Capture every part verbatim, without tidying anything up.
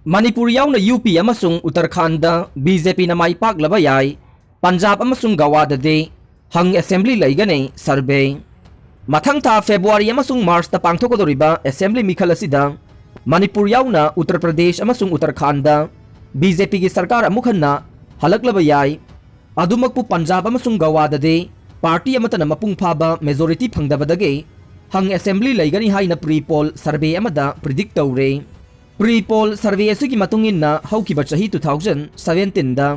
ꯃꯅꯤꯄꯨꯔ ꯌꯥꯎꯅ ꯌꯨ ꯄꯤ ꯑꯃꯁꯨꯡ Uttarakhand B J ꯄꯤꯅ ꯃꯥꯏ ꯄꯥꯛꯂꯕ ꯌꯥꯏ, ꯄꯟꯖꯥꯕ ꯑꯃꯁꯨꯡ ꯒꯋꯥꯗꯗꯤ ꯍꯪ ꯑꯦꯁꯦꯝꯕ꯭ꯂꯤ ꯂꯩꯒꯅꯤ, ꯁꯔꯚꯦ꯫ ꯃꯊꯪ ꯊꯥ ꯐꯦꯕ꯭ꯔꯨꯋꯥꯔꯤ ꯑꯃꯁꯨꯡ ꯃꯥꯔꯆꯇ ꯄꯥꯡꯊꯣꯛꯀꯗꯧꯔꯤꯕ ꯑꯦꯁꯦꯝꯕ꯭ꯂꯤ ꯃꯤꯈꯜ ꯑꯁꯤꯗ ꯃꯅꯤꯄꯨꯔ ꯌꯥꯎꯅ ꯎꯠꯇꯔ ꯄ꯭ꯔꯗꯦꯁ ꯑꯃꯁꯨꯡ ꯎꯠꯇꯔꯈꯥꯟꯗ ꯕꯤ ꯖꯦ ꯄꯤꯒꯤ ꯁꯔꯀꯥꯔ ꯑꯃꯨꯛ ꯍꯟꯅ ꯍꯜꯂꯛꯂꯕ ꯌꯥꯏ꯫ ꯑꯗꯨꯃꯛꯄꯨ ꯄꯟꯖꯥꯕ ꯑꯃꯁꯨꯡ ꯒꯋꯥꯗꯗꯤ ꯄꯥꯔꯇꯤ ꯑꯃꯠꯇꯅ ꯃꯄꯨꯡ ꯐꯥꯕ ꯃꯦꯖꯣꯔꯤꯇꯤ ꯐꯪꯗꯕꯗꯒꯤ ꯍꯪ ꯑꯦꯁꯦꯝꯕ꯭ꯂꯤ ꯂꯩꯒꯅꯤ ꯍꯥꯏꯅ ꯄ꯭ꯔꯤ ꯄꯣꯜ ꯁꯔꯚꯦ ꯑꯃꯗ ꯄ꯭ꯔꯤꯗꯤꯛ ꯇꯧꯔꯦ꯫ ꯄ꯭ꯔꯤ ꯄꯣꯜ ꯁꯔꯚꯦ ꯑꯁꯤꯒꯤ ꯃꯇꯨꯡ ꯏꯟꯅ ꯍꯧꯈꯤꯕ ꯆꯍꯤ ꯇꯨ ꯊꯥꯎꯖꯟ ꯁꯚꯦꯟꯇꯤꯟꯗ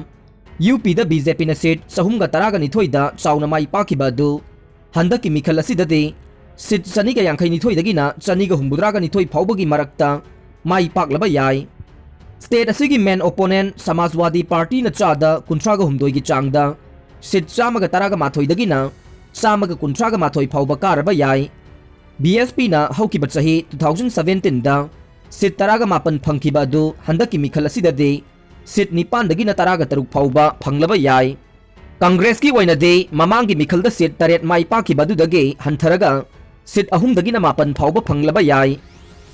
ꯌꯨ ꯄꯤꯗ ꯕꯤ ꯖꯦ ꯄꯤꯅ ꯁꯤꯠ ꯆꯍꯨꯝꯒ ꯇꯔꯥꯒ ꯅꯤꯊꯣꯏꯗ ꯆꯥꯎꯅ ꯃꯥꯏ ꯄꯥꯛꯈꯤꯕ ꯑꯗꯨ ꯍꯟꯗꯛꯀꯤ ꯃꯤꯈꯜ ꯑꯁꯤꯗꯗꯤ ꯁꯤꯠ ꯆꯅꯤꯒ ꯌꯥꯡꯈꯩ ꯅꯤꯊꯣꯏꯗꯒꯤꯅ ꯆꯅꯤꯒ ꯍꯨꯝꯐꯨꯇꯔꯥꯒ ꯅꯤꯊꯣꯏ ꯐꯥꯎꯕꯒꯤ ꯃꯔꯛꯇ ꯃꯥꯏ ꯄꯥꯛꯂꯕ ꯌꯥꯏ꯫ ꯁ꯭ꯇꯦꯠ ꯑꯁꯤꯒꯤ ꯃꯦꯟ ꯑꯣꯄꯣꯅꯦꯟ ꯁꯃꯥꯖꯋꯥꯗꯤ ꯄꯥꯔꯇꯤꯅ ꯆꯥꯗ ꯀꯨꯟꯊ꯭ꯔꯥꯒ ꯍꯨꯝꯗꯣꯏꯒꯤ ꯆꯥꯡꯗ ꯁꯤꯠ ꯆꯥꯝꯃꯒ ꯇꯔꯥꯒ ꯃꯥꯊꯣꯏꯗꯒꯤꯅ ꯆꯥꯝꯃꯒ ꯀꯨꯟꯊ꯭ꯔꯥꯒ ꯃꯥꯊꯣꯏ ꯐꯥꯎꯕ ꯀꯥꯔꯕ ꯌꯥꯏ꯫ ꯕꯤ ꯑꯦꯁ ꯄꯤꯅ ꯍꯧꯈꯤꯕ ꯆꯍꯤ ꯇꯨ ꯊꯥꯎꯖꯟ ꯁꯚꯦꯟꯇꯤꯟꯗ ꯁꯤꯠ ꯇꯔꯥꯒ ꯃꯥꯄꯟ ꯐꯪꯈꯤꯕ ꯑꯗꯨ ꯍꯟꯗꯛꯀꯤ ꯃꯤꯈꯜ ꯑꯁꯤꯗꯗꯤ ꯁꯤꯠ ꯅꯤꯄꯥꯟꯗꯒꯤꯅ ꯇꯔꯥꯒ ꯇꯔꯨꯛ ꯐꯥꯎꯕ ꯐꯪꯂꯕ ꯌꯥꯏ꯫ ꯀꯪꯒ꯭ꯔꯦꯁꯀꯤ ꯑꯣꯏꯅꯗꯤ ꯃꯃꯥꯡꯒꯤ ꯃꯤꯈꯜꯗ ꯁꯤꯠ ꯇꯔꯦꯠ ꯃꯥꯏ ꯄꯥꯛꯈꯤꯕ ꯑꯗꯨꯗꯒꯤ ꯍꯟꯊꯔꯒ ꯁꯤꯠ ꯑꯍꯨꯝꯗꯒꯤꯅ ꯃꯥꯄꯟ ꯐꯥꯎꯕ ꯐꯪꯂꯕ ꯌꯥꯏ꯫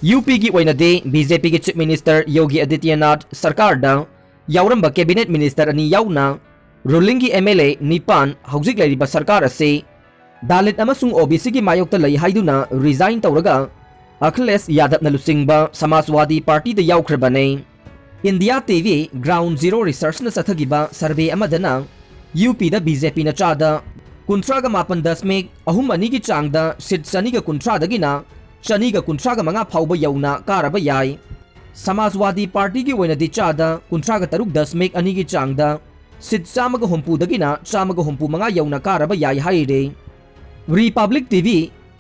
ꯌꯨ ꯄꯤꯒꯤ ꯑꯣꯏꯅꯗꯤ ꯕꯤ ꯖꯦ ꯄꯤꯒꯤ ꯆꯤꯐ ꯃꯤꯅꯤꯁꯇꯔ ꯌꯣꯒꯤ ꯑꯥꯗꯤꯇ꯭ꯌꯅꯥꯊ ꯁꯔꯀꯥꯔꯗ ꯌꯥꯎꯔꯝꯕ ꯀꯦꯕꯤꯅꯦꯠ ꯃꯤꯅꯤꯁꯇꯔ ꯑꯅꯤ ꯌꯥꯎꯅ ꯔꯨꯂꯤꯡꯒꯤ ꯑꯦꯝ ꯑꯦꯜ ꯑꯦ ꯅꯤꯄꯥꯟ ꯍꯧꯖꯤꯛ ꯂꯩꯔꯤꯕ ꯁꯔꯀꯥꯔ ꯑꯁꯤ ꯗꯥꯂꯤꯠ ꯑꯃꯁꯨꯡ ꯑꯣ ꯕꯤ ꯁꯤꯒꯤ ꯃꯥꯌꯣꯛꯇ ꯂꯩ ꯍꯥꯏꯗꯨꯅ ꯔꯤꯖꯥꯏꯟ ꯇꯧꯔꯒ ꯑꯈꯤꯂꯦꯁ ꯌꯥꯗꯕꯅ ꯂꯨꯆꯤꯡꯕ ꯁꯃꯥꯖꯋꯥꯗꯤ ꯄꯥꯔꯇꯤꯗ ꯌꯥꯎꯈ꯭ꯔꯕꯅꯤ꯫ India T V ground zero ꯔꯤꯁꯔꯆꯅ ꯆꯠꯊꯈꯤꯕ ꯁꯔꯚꯦ ꯑꯃꯗꯅ ꯌꯨ ꯄꯤꯗ ꯕꯤ ꯖꯦ ꯄꯤꯅ ꯆꯥꯗ ꯀꯨꯟꯊ꯭ꯔꯥꯒ ꯃꯥꯄꯟ ꯗꯁꯃꯤꯛ ꯑꯍꯨꯝ ꯑꯅꯤꯒꯤ ꯆꯥꯡꯗ ꯁꯤꯠ ꯆꯅꯤꯒ ꯀꯨꯟꯊ꯭ꯔꯥꯗꯒꯤꯅ ꯆꯅꯤꯒ ꯀꯨꯟꯊ꯭ꯔꯥꯒ ꯃꯉꯥ ꯐꯥꯎꯕ ꯌꯧꯅ ꯀꯥꯔꯕ ꯌꯥꯏ꯫ ꯁꯃꯥꯖꯋꯥꯗꯤ ꯄꯥꯔꯇꯤꯒꯤ ꯑꯣꯏꯅꯗꯤ ꯆꯥꯗ ꯀꯨꯟꯊ꯭ꯔꯥꯒ ꯇꯔꯨꯛ ꯗꯁꯃꯤꯛ ꯑꯅꯤꯒꯤ ꯆꯥꯡꯗ ꯁꯤꯠ ꯆꯥꯝꯃꯒ ꯍꯨꯝꯐꯨꯗꯒꯤꯅ ꯆꯥꯝꯃꯒ ꯍꯨꯝꯐꯨ ꯃꯉꯥ ꯌꯧꯅ ꯀꯥꯔꯕ ꯌꯥꯏ ꯍꯥꯏꯔꯤ꯫ ꯔꯤꯄꯕ꯭ꯂꯤꯛ ꯇꯤ ꯚꯤ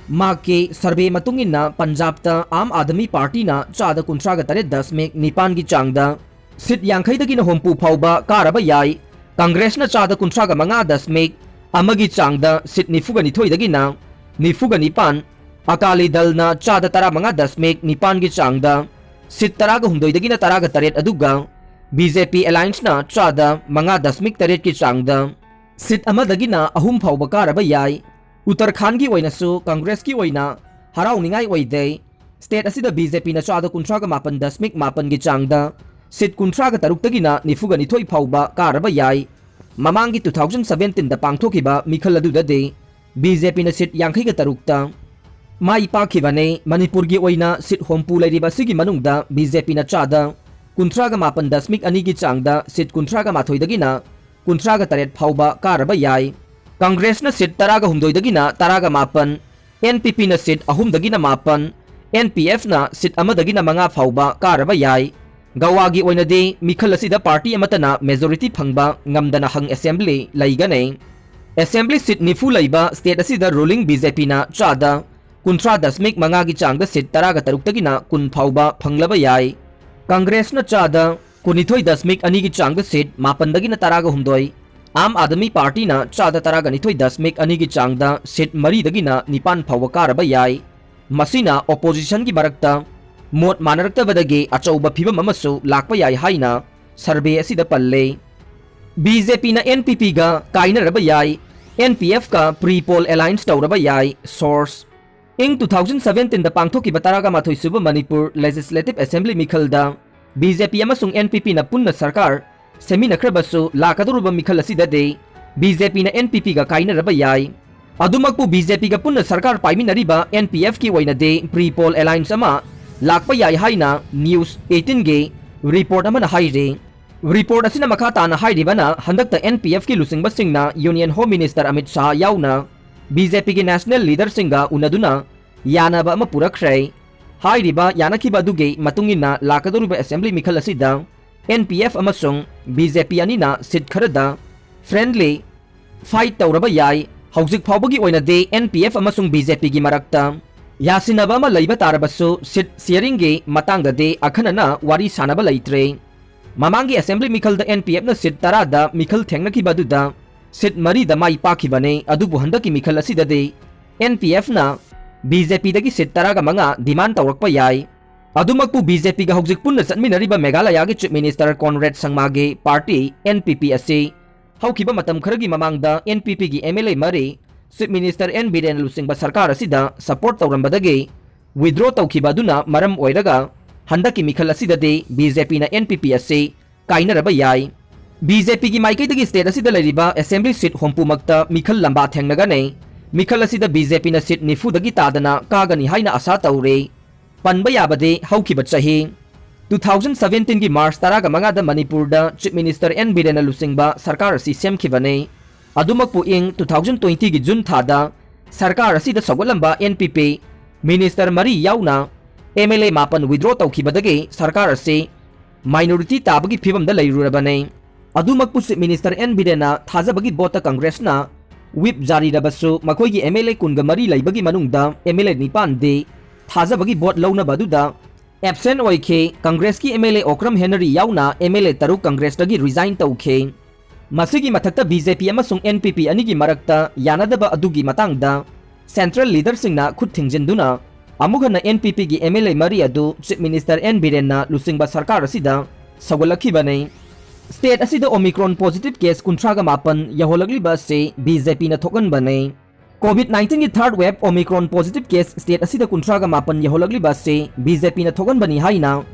ꯃꯥꯛꯀꯤ ꯁꯔꯚꯦ ꯃꯇꯨꯡ ꯏꯟꯅ ꯄꯟꯖꯥꯕꯇ ꯑꯥꯝ ꯑꯥꯗꯃꯤ ꯄꯥꯔꯇꯤꯅ ꯆꯥꯗ ꯀꯨꯟꯊ꯭ꯔꯥꯒ ꯇꯔꯦꯠ ꯗꯁꯃꯤꯛ ꯅꯤꯄꯥꯟꯒꯤ ꯆꯥꯡꯗ ꯁꯤꯠ ꯌꯥꯡꯈꯩꯗꯒꯤꯅ ꯍꯨꯝꯐꯨ ꯐꯥꯎꯕ ꯀꯥꯔꯕ ꯌꯥꯏ꯫ ꯀꯪꯒ꯭ꯔꯦꯁꯅ ꯆꯥꯗ ꯀꯨꯟꯊ꯭ꯔꯥꯒ ꯃꯉꯥ ꯗꯁꯃꯤꯛ ꯑꯃꯒꯤ ꯆꯥꯡꯗ ꯁꯤꯠ ꯅꯤꯐꯨꯒ ꯅꯤꯊꯣꯏꯗꯒꯤꯅ ꯅꯤꯐꯨꯒ ꯅꯤꯄꯥꯟ, ꯑꯀꯥꯂꯤ ꯗꯜꯅ ꯆꯥꯗ ꯇꯔꯥꯃꯉꯥ ꯗꯁꯃꯤꯛ ꯅꯤꯄꯥꯟꯒꯤ ꯆꯥꯡꯗ ꯁꯤꯠ ꯇꯔꯥꯒ ꯍꯨꯝꯗꯣꯏꯗꯒꯤꯅ ꯇꯔꯥꯒ ꯇꯔꯦꯠ, ꯑꯗꯨꯒ ꯕꯤ ꯖꯦ ꯄꯤ ꯑꯦꯂꯥꯏꯟꯁꯅ ꯆꯥꯗ ꯃꯉꯥ ꯗꯁꯃꯤꯛ ꯇꯔꯦꯠꯀꯤ ꯆꯥꯡꯗ ꯁꯤꯠ ꯑꯃꯗꯒꯤꯅ ꯑꯍꯨꯝ ꯐꯥꯎꯕ ꯀꯥꯔꯕ ꯌꯥꯏ꯫ ꯎꯠꯇꯔꯈꯥꯟꯒꯤ ꯑꯣꯏꯅꯁꯨ ꯀꯪꯒ꯭ꯔꯦꯁꯀꯤ ꯑꯣꯏꯅ ꯍꯔꯥꯎꯅꯤꯡꯉꯥꯏ ꯑꯣꯏꯗꯦ꯫ State ꯑꯁꯤꯗ BJPꯅ ꯆꯥꯗ ꯀꯨꯟꯊ꯭ꯔꯥꯒ ꯃꯥꯄꯟ ꯗꯁꯃꯤꯛ ꯃꯥꯄꯟꯒꯤ ꯆꯥꯡꯗ seat ꯀꯨꯟꯊ꯭ꯔꯥꯒ ꯇꯔꯨꯛꯇꯒꯤꯅ ꯅꯤꯐꯨꯒ ꯅꯤꯊꯣꯏ ꯐꯥꯎꯕ ꯀꯥꯔꯕ ꯌꯥꯏ꯫ ꯃꯃꯥꯡꯒꯤ two thousand seventeenꯗ ꯄꯥꯡꯊꯣꯛꯈꯤꯕ ꯃꯤꯈꯜ ꯑꯗꯨꯗꯗꯤ BJPꯅ seat ꯌꯥꯡꯈꯩꯒ ꯇꯔꯨꯛꯇ ꯃꯥꯏ ꯄꯥꯛꯈꯤꯕꯅꯤ꯫ ꯃꯅꯤꯄꯨꯔꯒꯤ ꯑꯣꯏꯅ seat ꯍꯨꯝꯐꯨ ꯂꯩꯔꯤꯕ ꯑꯁꯤꯒꯤ ꯃꯅꯨꯡꯗ BJPꯅ ꯆꯥꯗ ꯀꯨꯟꯊ꯭ꯔꯥꯒ ꯃꯥꯄꯟ ꯗꯁꯃꯤꯛ ꯑꯅꯤꯒꯤ ꯆꯥꯡꯗ seat ꯀꯨꯟꯊ꯭ꯔꯥꯒ ꯃꯥꯊꯣꯏꯗꯒꯤꯅ ꯀꯨꯟꯊ꯭ꯔꯥꯒ ꯇꯔꯦꯠ ꯐꯥꯎꯕ ꯀꯥꯔꯕ ꯌꯥꯏ꯫ ꯀꯪꯒ꯭ꯔꯦꯁꯅ seat ꯇꯔꯥꯒ ꯍꯨꯝꯗꯣꯏꯗꯒꯤꯅ ꯇꯔꯥꯒ ꯃꯥꯄꯟ, NPPꯅ seat ꯑꯍꯨꯝꯗꯒꯤꯅ ꯃꯥꯄꯟ, NPFꯅ seat ꯑꯃꯗꯒꯤꯅ ꯃꯉꯥ ꯐꯥꯎꯕ ꯀꯥꯔꯕ ꯌꯥꯏ꯫ ꯒꯋꯥꯒꯤ ꯑꯣꯏꯅꯗꯤ ꯃꯤꯈꯜ ꯑꯁꯤꯗ party ꯑꯃꯠꯇꯅ majority ꯐꯪꯕ ꯉꯝꯗꯅ hung assembly ꯂꯩꯒꯅꯤ꯫ Assembly seat ꯅꯤꯐꯨ ꯂꯩꯕ state ꯑꯁꯤꯗ ruling BJPꯅ ꯆꯥꯗ ꯀꯨꯟꯊ꯭ꯔꯥ ꯗꯁꯃꯤꯛ ꯃꯉꯥꯒꯤ ꯆꯥꯡꯗ seat ꯇꯔꯥꯒ ꯇꯔꯨꯛꯇꯒꯤꯅ ꯀꯨꯟ ꯐꯥꯎꯕ ꯐꯪꯂꯕ ꯌꯥꯏ꯫ ꯀꯪꯒ꯭ꯔꯦꯁꯅ ꯆꯥꯗ ꯀꯨꯟꯅꯤꯊꯣꯏ ꯗꯁꯃꯤꯛ ꯑꯅꯤꯒꯤ ꯆꯥꯡꯗ seat ꯃꯥꯄꯟꯗꯒꯤꯅ ꯇꯔꯥꯒ ꯍꯨꯝꯗꯣꯏ, ꯑꯥꯝ ꯑꯥꯗꯃꯤ partyꯅ ꯆꯥꯗ ꯇꯔꯥꯒ ꯅꯤꯊꯣꯏ ꯗꯁꯃꯤꯛ ꯑꯅꯤꯒꯤ ꯆꯥꯡꯗ seat ꯃꯔꯤꯗꯒꯤꯅ ꯅꯤꯄꯥꯟ ꯐꯥꯎꯕ ꯀꯥꯔꯕ ꯌꯥꯏ꯫ ꯃꯁꯤꯅ oppositionꯒꯤ ꯃꯔꯛꯇ ꯃꯣꯠ ꯃꯥꯟꯅꯔꯛꯇꯕꯗꯒꯤ ꯑꯆꯧꯕ ꯐꯤꯕꯝ ꯑꯃꯁꯨ ꯂꯥꯛꯄ ꯌꯥꯏ ꯍꯥꯏꯅ survey ꯑꯁꯤꯗ ꯄꯜꯂꯦ꯫ BJPꯅ NPPꯒ ꯀꯥꯏꯅꯔꯕ ꯌꯥꯏ꯫ NPFꯀ pre-poll alliance ꯇꯧꯔꯕ ꯌꯥꯏ꯫ Source: ꯏꯪ two thousand seventeenꯗ ꯄꯥꯡꯊꯣꯛꯈꯤꯕ ꯇꯔꯥꯒ ꯃꯥꯊꯣꯏ ꯁꯨꯕ ꯃꯅꯤꯄꯨꯔ Legislative Assembly ꯃꯤꯈꯜꯗ BJP ꯑꯃꯁꯨꯡ NPPꯅ ꯄꯨꯟꯅ ꯁꯔꯀꯥꯔ ꯁꯦꯝꯃꯤꯟꯅꯈ꯭ꯔꯕꯁꯨ, ꯂꯥꯛꯀꯗꯧꯔꯤꯕ ꯃꯤꯈꯜ ꯑꯁꯤꯗꯗꯤ BJPꯅ NPPꯒ ꯀꯥꯏꯅꯔꯕ ꯌꯥꯏ꯫ ꯑꯗꯨꯃꯛꯄꯨ BJPꯒ ꯄꯨꯟꯅ ꯁꯔꯀꯥꯔ ꯄꯥꯏꯃꯤꯟꯅꯔꯤꯕ NPFꯀꯤ ꯑꯣꯏꯅꯗꯤ pre-poll alliance ꯑꯃ ꯂꯥꯛꯄ ꯌꯥꯏ ꯍꯥꯏꯅ News eighteenꯒꯤ report ꯑꯃꯅ ꯍꯥꯏꯔꯤ꯫ Report ꯑꯁꯤꯅ ꯃꯈꯥ ꯇꯥꯅ ꯍꯥꯏꯔꯤꯕꯅ, ꯍꯟꯗꯛꯇ NPFꯀꯤ ꯂꯨꯆꯤꯡꯕꯁꯤꯡꯅ Union Home Minister Amit Shah ꯌꯥꯎꯅ BJPꯒꯤ national leaderꯁꯤꯡꯒ ꯎꯅꯗꯨꯅ ꯌꯥꯅꯕ ꯑꯃ ꯄꯨꯔꯛꯈ꯭ꯔꯦ꯫ ꯍꯥꯏꯔꯤꯕ ꯌꯥꯅꯈꯤꯕ ꯑꯗꯨꯒꯤ ꯃꯇꯨꯡ ꯏꯟꯅ ꯂꯥꯛꯀꯗꯧꯔꯤꯕ assembly ꯃꯤꯈꯜ ꯑꯁꯤꯗ NPF ꯑꯃꯁꯨꯡ BJP ꯑꯅꯤꯅ seat ꯈꯔꯗ friendly fight ꯇꯧꯔꯕ ꯌꯥꯏ꯫ ꯍꯧꯖꯤꯛ ꯐꯥꯎꯕꯒꯤ ꯑꯣꯏꯅꯗꯤ NPF ꯑꯃꯁꯨꯡ BJPꯒꯤ ꯃꯔꯛꯇ ꯌꯥꯁꯤꯟꯅꯕ ꯑꯃ ꯂꯩꯕ ꯇꯥꯔꯕꯁꯨ, seat sharingꯒꯤ ꯃꯇꯥꯡꯗꯗꯤ ꯑꯈꯟꯅꯅ ꯋꯥꯔꯤ ꯁꯥꯅꯕ ꯂꯩꯇ꯭ꯔꯦ꯫ ꯃꯃꯥꯡꯒꯤ assembly ꯃꯤꯈꯜꯗ NPFꯅ seat ꯇꯔꯥꯗ ꯃꯤꯈꯜ ꯊꯦꯡꯅꯈꯤꯕ ꯑꯗꯨꯗ seat ꯃꯔꯤꯗ ꯃꯥꯏ ꯄꯥꯛꯈꯤꯕꯅꯤ, ꯑꯗꯨꯕꯨ ꯍꯟꯗꯛꯀꯤ ꯃꯤꯈꯜ ꯑꯁꯤꯗꯗꯤ NPFꯅ BJPꯗꯒꯤ seat ꯇꯔꯥꯒ ꯃꯉꯥ demand ꯇꯧꯔꯛꯄ ꯌꯥꯏ꯫ ꯑꯗꯨꯃꯛꯄꯨ BJPꯒ ꯍꯧꯖꯤꯛ ꯄꯨꯟꯅ ꯆꯠꯃꯤꯟꯅꯔꯤꯕ ꯃꯦꯘꯥꯂꯌꯥꯒꯤ Chief Minister ꯀꯣꯟꯔꯦꯗ ꯁꯪꯃꯥꯒꯤ party NPP ꯑꯁꯤ ꯍꯧꯈꯤꯕ ꯃꯇꯝ ꯈꯔꯒꯤ ꯃꯃꯥꯡꯗ NPPꯒꯤ MLA ꯃꯔꯤ, Chief Minister N ꯕꯤꯔꯦꯟꯅ ꯂꯨꯆꯤꯡꯕ ꯁꯔꯀꯥꯔ ꯑꯁꯤꯗ support ꯇꯧꯔꯝꯕꯗꯒꯤ withdraw ꯇꯧꯈꯤꯕ ꯑꯗꯨꯅ ꯃꯔꯝ ꯑꯣꯏꯔꯒ ꯍꯟꯗꯛꯀꯤ ꯃꯤꯈꯜ ꯑꯁꯤꯗꯗꯤ ꯕꯤ ꯖꯦ ꯄꯤꯅ ꯑꯦꯟ ꯄꯤ ꯄꯤ ꯑꯁꯤ ꯀꯥꯏꯅꯔꯕ ꯌꯥꯏ꯫ ꯕꯤ ꯖꯦ ꯄꯤꯒꯤ ꯃꯥꯏꯀꯩꯗꯒꯤ state ꯑꯁꯤꯗ ꯂꯩꯔꯤꯕ assembly seat ꯍꯨꯝꯐꯨꯃꯛꯇ ꯃꯤꯈꯜ ꯂꯝꯕꯥ ꯊꯦꯡꯅꯒꯅꯤ꯫ ꯃꯤꯈꯜ ꯑꯁꯤꯗ ꯕꯤ ꯖꯦ ꯄꯤꯅ seat ꯅꯤꯐꯨꯗꯒꯤ ꯇꯥꯗꯅ ꯀꯥꯒꯅꯤ ꯍꯥꯏꯅ ꯑꯥꯁꯥ ꯇꯧꯔꯤ꯫ ꯄꯟꯕ ꯌꯥꯕꯗꯤ ꯍꯧꯈꯤꯕ ꯆꯍꯤ two thousand seventeenꯒꯤ March ꯇꯔꯥꯃꯉꯥꯗ ꯃꯅꯤꯄꯨꯔꯗ Chief Minister ꯑꯦꯟ ꯕꯤꯔꯦꯟꯅ ꯂꯨꯆꯤꯡꯕ ꯁꯔꯀꯥꯔ ꯑꯁꯤ ꯁꯦꯝꯈꯤꯕꯅꯤ꯫ ꯑꯗꯨꯃꯛꯄꯨ ꯏꯪ two thousand twentyꯒꯤ June ꯊꯥꯗ ꯁꯔꯀꯥꯔ ꯑꯁꯤꯗ ꯁꯧꯒꯠꯂꯝꯕ ꯑꯦꯟ ꯄꯤ ꯄꯤ minister ꯃꯔꯤ ꯌꯥꯎꯅ ꯑꯦꯝ ꯑꯦꯜ ꯑꯦ ꯃꯥꯄꯟ withdraw ꯇꯧꯈꯤꯕꯗꯒꯤ ꯁꯔꯀꯥꯔ ꯑꯁꯤ minority ꯇꯥꯕꯒꯤ ꯐꯤꯕꯝꯗ ꯂꯩꯔꯨꯔꯕꯅꯤ꯫ ꯑꯗꯨꯃꯛꯄꯨ Chief Minister ꯑꯦꯟ ꯕꯤꯔꯦꯟꯅ ꯊꯥꯖꯕꯒꯤ voteꯇ Congressꯅ whip ꯖꯥꯔꯤꯔꯕꯁꯨ ꯃꯈꯣꯏꯒꯤ ꯑꯦꯝ ꯑꯦꯜ ꯑꯦ ꯀꯨꯟꯒ ꯃꯔꯤ ꯂꯩꯕꯒꯤ ꯃꯅꯨꯡꯗ ꯑꯦꯝ ꯑꯦꯜ ꯑꯦ ꯅꯤꯄꯥꯟꯗꯤ ꯊꯥꯖꯕꯒꯤ vote ꯂꯧꯅꯕ ꯑꯗꯨꯗ absent ꯑꯣꯏꯈꯤ꯫ Congressꯀꯤ M L A Okram Henry ꯌꯥꯎꯅ ꯑꯦꯝ ꯑꯦꯜ ꯑꯦ ꯇꯔꯨꯛ Congressꯇꯒꯤ resign ꯇꯧꯈꯤ꯫ ꯃꯁꯤꯒꯤ ꯃꯊꯛꯇ ꯕꯤ ꯖꯦ ꯄꯤ ꯑꯃꯁꯨꯡ ꯑꯦꯟ ꯄꯤ ꯄꯤ ꯑꯅꯤꯒꯤ ꯃꯔꯛꯇ ꯌꯥꯅꯗꯕ ꯑꯗꯨꯒꯤ ꯃꯇꯥꯡꯗ central leaderꯁꯤꯡꯅ ꯈꯨꯠ ꯊꯤꯡꯖꯤꯟꯗꯨꯅ ꯑꯃꯨꯛ ꯍꯟꯅ ꯑꯦꯟ ꯄꯤ ꯄꯤꯒꯤ ꯑꯦꯝ ꯑꯦꯜ ꯑꯦ ꯃꯔꯤ ꯑꯗꯨ Chief Minister ꯑꯦꯟ ꯕꯤꯔꯦꯟꯅ ꯂꯨꯆꯤꯡꯕ ꯁꯔꯀꯥꯔ ꯑꯁꯤꯗ ꯁꯧꯒꯠꯂꯛꯈꯤꯕꯅꯤ꯫ State ꯑꯁꯤꯗ Omicron positive case ꯀꯨꯟꯊ꯭ꯔꯥꯒ ꯃꯥꯄꯟ ꯌꯧꯍꯜꯂꯛꯂꯤꯕ ꯑꯁꯤ ꯕꯤ ꯖꯦ ꯄꯤꯅ ꯊꯣꯛꯍꯟꯕꯅꯤ꯫ COVID nineteenꯒꯤ third wave Omicron positive case state ꯑꯁꯤꯗ ꯀꯨꯟꯊ꯭ꯔꯥꯒ ꯃꯥꯄꯟ ꯌꯧꯍꯜꯂꯛꯂꯤꯕ ꯑꯁꯤ ꯕꯤ ꯖꯦ ꯄꯤꯅ ꯊꯣꯛꯍꯟꯕꯅꯤ ꯍꯥꯏꯅ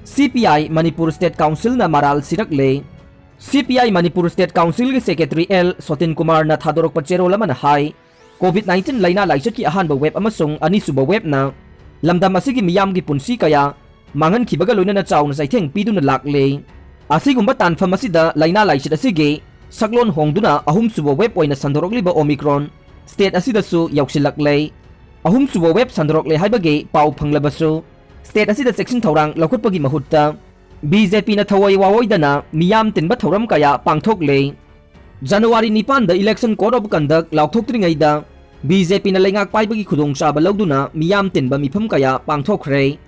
ꯁꯤ ꯄꯤ ꯑꯥꯏ Manipur State Councilꯅ ꯃꯔꯥꯜ ꯁꯤꯔꯛꯂꯦ꯫ C P I Manipur State Councilꯒꯤ Secretary ꯑꯦꯜ ꯁꯣꯇꯤꯟ ꯀꯨꯃꯥꯔꯅ ꯊꯥꯗꯣꯔꯛꯄ ꯆꯦꯔꯣꯜ ꯑꯃꯅ ꯍꯥꯏ, COVID nineteen ꯂꯩꯅꯥ ꯂꯥꯏꯆꯠꯀꯤ ꯑꯍꯥꯟꯕ wave ꯑꯃꯁꯨꯡ ꯑꯅꯤꯁꯨꯕ waveꯅ ꯂꯝꯗꯝ ꯑꯁꯤꯒꯤ ꯃꯤꯌꯥꯝꯒꯤ ꯄꯨꯟꯁꯤ ꯀꯌꯥ ꯃꯥꯡꯍꯟꯈꯤꯕꯒ ꯂꯣꯏꯅꯅ ꯆꯥꯎꯅ ꯆꯩꯊꯦꯡ ꯄꯤꯗꯨꯅ ꯂꯥꯛꯂꯦ꯫ ꯑꯁꯤꯒꯨꯝꯕ ꯇꯥꯟꯐꯝ ꯑꯁꯤꯗ ꯂꯩꯅꯥ ꯂꯥꯏꯆꯠ ꯑꯁꯤꯒꯤ ꯁꯛꯂꯣꯟ ꯍꯣꯡꯗꯨꯅ ꯑꯍꯨꯝꯁꯨꯕ wave ꯑꯣꯏꯅ ꯁꯟꯗꯣꯔꯛꯂꯤꯕ Omicron state ꯑꯁꯤꯗꯁꯨ ꯌꯧꯁꯤꯜꯂꯛꯂꯦ꯫ ꯑꯍꯨꯝꯁꯨꯕ wave ꯁꯟꯗꯣꯔꯛꯂꯦ ꯍꯥꯏꯕꯒꯤ ꯄꯥꯎ ꯐꯪꯂꯕꯁꯨ, state ꯑꯁꯤꯗ ꯆꯦꯛꯁꯤꯟ ꯊꯧꯔꯥꯡ ꯂꯧꯈꯠꯄꯒꯤ ꯃꯍꯨꯠꯇ ꯕꯤ ꯖꯦ ꯄꯤꯅ ꯊꯋꯥꯏ ꯋꯥꯑꯣꯏꯗꯅ ꯃꯤꯌꯥꯝ ꯇꯤꯟꯕ ꯊꯧꯔꯝ ꯀꯌꯥ ꯄꯥꯡꯊꯣꯛꯂꯦ꯫ ꯖꯅꯋꯥꯔꯤ ꯅꯤꯄꯥꯟꯗ Election Code of Conduct ꯂꯥꯎꯊꯣꯛꯇ꯭ꯔꯤꯉꯩꯗ ꯕꯤ ꯖꯦ ꯄꯤꯅ ꯂꯩꯉꯥꯛ ꯄꯥꯏꯕꯒꯤ ꯈꯨꯗꯣꯡꯆꯥꯕ ꯂꯧꯗꯨꯅ ꯃꯤꯌꯥꯝ ꯇꯤꯟꯕ ꯃꯤꯐꯝ ꯀꯌꯥ ꯄꯥꯡꯊꯣꯛꯈ꯭ꯔꯦ꯫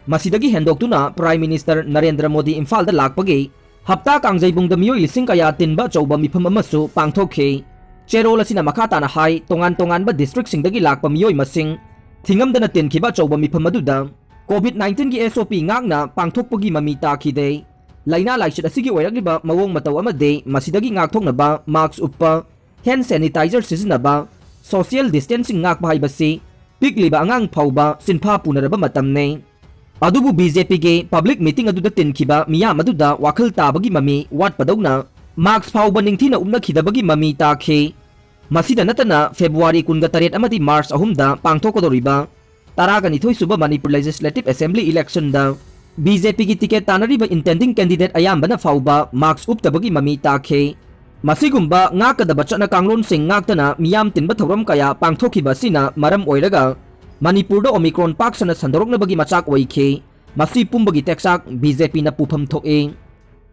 ꯃꯁꯤꯗꯒꯤ ꯍꯦꯟꯗꯣꯛꯇꯨꯅ Prime Minister ꯅꯔꯦꯟꯗ꯭ꯔ ꯃꯣꯗꯤ ꯏꯝꯐꯥꯜꯗ ꯂꯥꯛꯄꯒꯤ ꯍꯞꯇꯥ ꯀꯥꯡꯖꯩꯕꯨꯡꯗ ꯃꯤꯑꯣꯏ ꯂꯤꯁꯤꯡ ꯀꯌꯥ ꯇꯤꯟꯕ ꯑꯆꯧꯕ ꯃꯤꯐꯝ ꯑꯃꯁꯨ ꯄꯥꯡꯊꯣꯛꯈꯤ꯫ ꯆꯦꯔꯣꯜ ꯑꯁꯤꯅ ꯃꯈꯥ ꯇꯥꯅ ꯍꯥꯏ, ꯇꯣꯉꯥꯟ ꯇꯣꯉꯥꯟꯕ districtꯁꯤꯡꯗꯒꯤ ꯂꯥꯛꯄ ꯃꯤꯑꯣꯏ ꯃꯁꯤꯡ ꯊꯤꯉꯝꯗꯅ ꯇꯤꯟꯈꯤꯕ ꯑꯆꯧꯕ ꯃꯤꯐꯝ ꯑꯗꯨꯗ COVID nineteenꯒꯤ S O P ꯉꯥꯛꯅ ꯄꯥꯡꯊꯣꯛꯄꯒꯤ ꯃꯃꯤ ꯇꯥꯈꯤꯗꯦ꯫ ꯂꯩꯅꯥ ꯂꯥꯏꯆꯠ ꯑꯁꯤꯒꯤ ꯑꯣꯏꯔꯛꯂꯤꯕ ꯃꯑꯣꯡ ꯃꯇꯧ ꯑꯃꯗꯤ ꯃꯁꯤꯗꯒꯤ ꯉꯥꯛꯊꯣꯛꯅꯕ mask ꯎꯞꯄ, hand sanitizer ꯁꯤꯖꯤꯟꯅꯕ, social distancing ꯉꯥꯛꯄ ꯍꯥꯏꯕꯁꯤ ꯄꯤꯛꯂꯤꯕ ꯑꯉꯥꯡ ꯐꯥꯎꯕ ꯁꯤꯟꯐꯥ ꯄꯨꯅꯔꯕ ꯃꯇꯝꯅꯤ꯫ ꯑꯗꯨꯕꯨ ꯕꯤ ꯖꯦ ꯄꯤꯒꯤ ꯄꯕ꯭ꯂꯤꯛ ꯃꯤꯇꯤꯡ ꯑꯗꯨꯗ ꯇꯤꯟꯈꯤꯕ ꯃꯤꯌꯥꯝ ꯑꯗꯨꯗ ꯋꯥꯈꯜ ꯇꯥꯕꯒꯤ ꯃꯃꯤ ꯋꯥꯠꯄꯗꯧꯅ ꯃꯥꯛꯁ ꯐꯥꯎꯕ ꯅꯤꯡꯊꯤꯅ ꯎꯞꯅꯈꯤꯗꯕꯒꯤ ꯃꯃꯤ ꯇꯥꯈꯤ꯫ ꯃꯁꯤꯗ ꯅꯠꯇꯅ ꯐꯦꯕ꯭ꯔꯨꯋꯥꯔꯤ ꯀꯨꯟꯒ ꯇꯔꯦꯠ ꯑꯃꯗꯤ ꯃꯥꯔꯆ ꯑꯍꯨꯝꯗ ꯄꯥꯡꯊꯣꯛꯀꯗꯧꯔꯤꯕ ꯇꯔꯥꯒ ꯅꯤꯊꯣꯏ ꯁꯨꯕ ꯃꯅꯤꯄꯨꯔ ꯂꯦꯖꯤꯁꯂꯦꯇꯤꯚ ꯑꯦꯁꯦꯝꯕ꯭ꯂꯤ ꯏꯂꯦꯛꯁꯟꯗ ꯕꯤ ꯖꯦ ꯄꯤꯒꯤ ꯇꯤꯀꯦꯠ ꯇꯥꯟꯅꯔꯤꯕ ꯏꯟꯇꯦꯟꯗꯤꯡ ꯀꯦꯟꯗꯤꯗꯦꯠ ꯑꯌꯥꯝꯕꯅ ꯐꯥꯎꯕ ꯃꯥꯛꯁ ꯎꯞꯇꯕꯒꯤ ꯃꯃꯤ ꯇꯥꯈꯤ꯫ ꯃꯁꯤꯒꯨꯝꯕ ꯉꯥꯛꯀꯗꯕ ꯆꯠꯅ ꯀꯥꯡꯂꯣꯟꯁꯤꯡ ꯉꯥꯛꯇꯅ ꯃꯤꯌꯥꯝ ꯇꯤꯟꯕ ꯊꯧꯔꯝ ꯀꯌꯥ ꯄꯥꯡꯊꯣꯛꯈꯤꯕ ꯑꯁꯤꯅ ꯃꯔꯝ ꯑꯣꯏꯔꯒ ꯃꯅꯤꯄꯨꯔꯗ ꯑꯣꯃꯤꯀ꯭ꯔꯣꯟ ꯄꯥꯛ ꯁꯟꯅ ꯁꯟꯗꯣꯔꯛꯅꯕꯒꯤ ꯃꯆꯥꯛ ꯑꯣꯏꯈꯤ꯫ ꯃꯁꯤ ꯄꯨꯝꯕꯒꯤ ꯇꯦꯛꯆꯥꯛ ꯕꯤ ꯖꯦ ꯄꯤꯅ ꯄꯨꯐꯝ ꯊꯣꯛꯏ꯫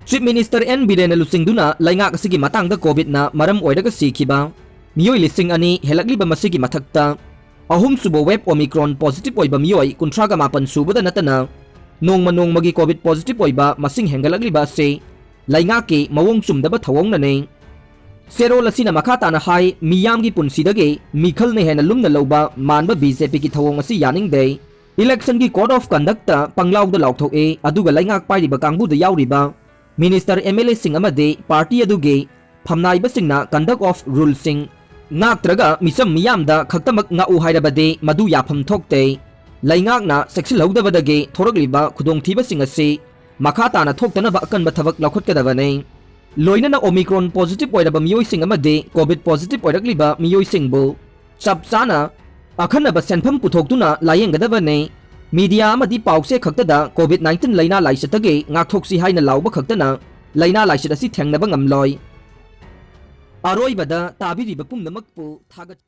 ꯆꯤꯐ ꯃꯤꯅꯤꯁꯇꯔ ꯑꯦꯟ ꯕꯤꯔꯦꯟꯅ ꯂꯨꯆꯤꯡꯗꯨꯅ ꯂꯩꯉꯥꯛ ꯑꯁꯤꯒꯤ ꯃꯇꯥꯡꯗ ꯀꯣꯚꯤꯗꯅ ꯃꯔꯝ ꯑꯣꯏꯔꯒ ꯁꯤꯈꯤꯕ ꯃꯤꯑꯣꯏ ꯂꯤꯁꯤꯡ ꯑꯅꯤ ꯍꯦꯜꯂꯛꯂꯤꯕ ꯃꯁꯤꯒꯤ ꯃꯊꯛꯇ, ꯑꯍꯨꯝꯁꯨꯕ ꯋꯦꯕ ꯑꯣꯃꯤꯀ꯭ꯔꯣꯟ ꯄꯣꯖꯤꯇꯤꯚ ꯑꯣꯏꯕ ꯃꯤꯑꯣꯏ ꯀꯨꯟꯊ꯭ꯔꯥꯒ ꯃꯥꯄꯟ ꯁꯨꯕꯗ ꯅꯠꯇꯅ, ꯅꯣꯡꯃ ꯅꯣꯡꯃꯒꯤ ꯀꯣꯚꯤꯗ ꯄꯣꯖꯤꯇꯤꯚ ꯑꯣꯏꯕ ꯃꯁꯤꯡ ꯍꯦꯟꯒꯠꯂꯛꯂꯤꯕ ꯑꯁꯤ ꯂꯩꯉꯥꯛꯀꯤ ꯃꯑꯣꯡ ꯆꯨꯝꯗꯕ ꯊꯧꯑꯣꯡꯅꯅꯤ꯫ ꯆꯦꯔꯣꯜ ꯑꯁꯤꯅ ꯃꯈꯥ ꯇꯥꯅ ꯍꯥꯏ, ꯃꯤꯌꯥꯝꯒꯤ ꯄꯨꯟꯁꯤꯗꯒꯤ ꯃꯤꯈꯜꯅ ꯍꯦꯟꯅ ꯂꯨꯝꯅ ꯂꯧꯕ ꯃꯥꯟꯕ ꯕꯤ ꯖꯦ ꯄꯤꯒꯤ ꯊꯧꯑꯣꯡ ꯑꯁꯤ ꯌꯥꯅꯤꯡꯗꯦ꯫ ꯏꯂꯦꯛꯁꯟꯒꯤ ꯀꯣꯗ ꯑꯣꯐ ꯀꯟꯗꯛꯇ ꯄꯪꯂꯥꯎꯗ ꯂꯥꯎꯊꯣꯛꯏ, ꯑꯗꯨꯒ ꯂꯩꯉꯥꯛ ꯄꯥꯏꯔꯤꯕ ꯀꯥꯡꯕꯨꯗ ꯌꯥꯎꯔꯤꯕ ꯃꯤꯅꯤꯁꯇꯔ, ꯑꯦꯝ ꯑꯦꯜ ꯑꯦꯁꯤꯡ ꯑꯃꯗꯤ ꯄꯥꯔꯇꯤ ꯑꯗꯨꯒꯤ ꯐꯝꯅꯥꯏꯕꯁꯤꯡꯅ ꯀꯟꯗꯛ ꯑꯣꯐ ꯔꯨꯜꯁꯤꯡ ꯉꯥꯛꯇ꯭ꯔꯒ ꯃꯤꯆꯝ ꯃꯤꯌꯥꯝꯗ ꯈꯛꯇꯃꯛ ꯉꯥꯛꯎ ꯍꯥꯏꯔꯕꯗꯤ ꯃꯗꯨ ꯌꯥꯐꯝ ꯊꯣꯛꯇꯦ꯫ ꯂꯩꯉꯥꯛꯅ ꯆꯦꯛꯁꯤꯜꯍꯧꯗꯕꯗꯒꯤ ꯊꯣꯔꯛꯂꯤꯕ ꯈꯨꯗꯣꯡꯊꯤꯕꯁꯤꯡ ꯑꯁꯤ ꯃꯈꯥ ꯇꯥꯅ ꯊꯣꯛꯇꯅꯕ ꯑꯀꯟꯕ ꯊꯕꯛ ꯂꯧꯈꯠꯀꯗꯕꯅꯤ꯫ ꯂꯣꯏꯅꯅ ꯑꯣꯃꯤꯀ꯭ꯔꯣꯟ ꯄꯣꯖꯤꯇꯤꯚ ꯑꯣꯏꯔꯕ ꯃꯤꯑꯣꯏꯁꯤꯡ ꯑꯃꯗꯤ ꯀꯣꯚꯤꯗ ꯄꯣꯖꯤꯇꯤꯚ ꯑꯣꯏꯔꯛꯂꯤꯕ ꯃꯤꯑꯣꯏꯁꯤꯡꯕꯨ ꯆꯞ ꯆꯥꯅ ꯑꯈꯟꯅꯕ ꯁꯦꯟꯐꯝ ꯄꯨꯊꯣꯛꯇꯨꯅ ꯂꯥꯌꯦꯡꯒꯗꯕꯅꯤ꯫ ꯃꯤꯗꯤꯌꯥ ꯑꯃꯗꯤ ꯄꯥꯎꯆꯦ ꯈꯛꯇꯗ ꯀꯣꯚꯤꯗ ꯅꯥꯏꯟꯇꯤꯟ ꯂꯥꯏꯅꯥ ꯂꯥꯏꯆꯠꯇꯒꯤ ꯉꯥꯛꯊꯣꯛꯁꯤ ꯍꯥꯏꯅ ꯂꯥꯎꯕ ꯈꯛꯇꯅ ꯂꯥꯏꯅꯥ ꯂꯥꯏꯆꯠ ꯑꯁꯤ ꯊꯦꯡꯅꯕ ꯉꯝꯂꯣꯏ꯫ ꯑꯔꯣꯏꯕꯗ ꯇꯥꯕꯤꯔꯤꯕ ꯄꯨꯝꯅꯃꯛꯄꯨ ꯊꯥꯒꯠ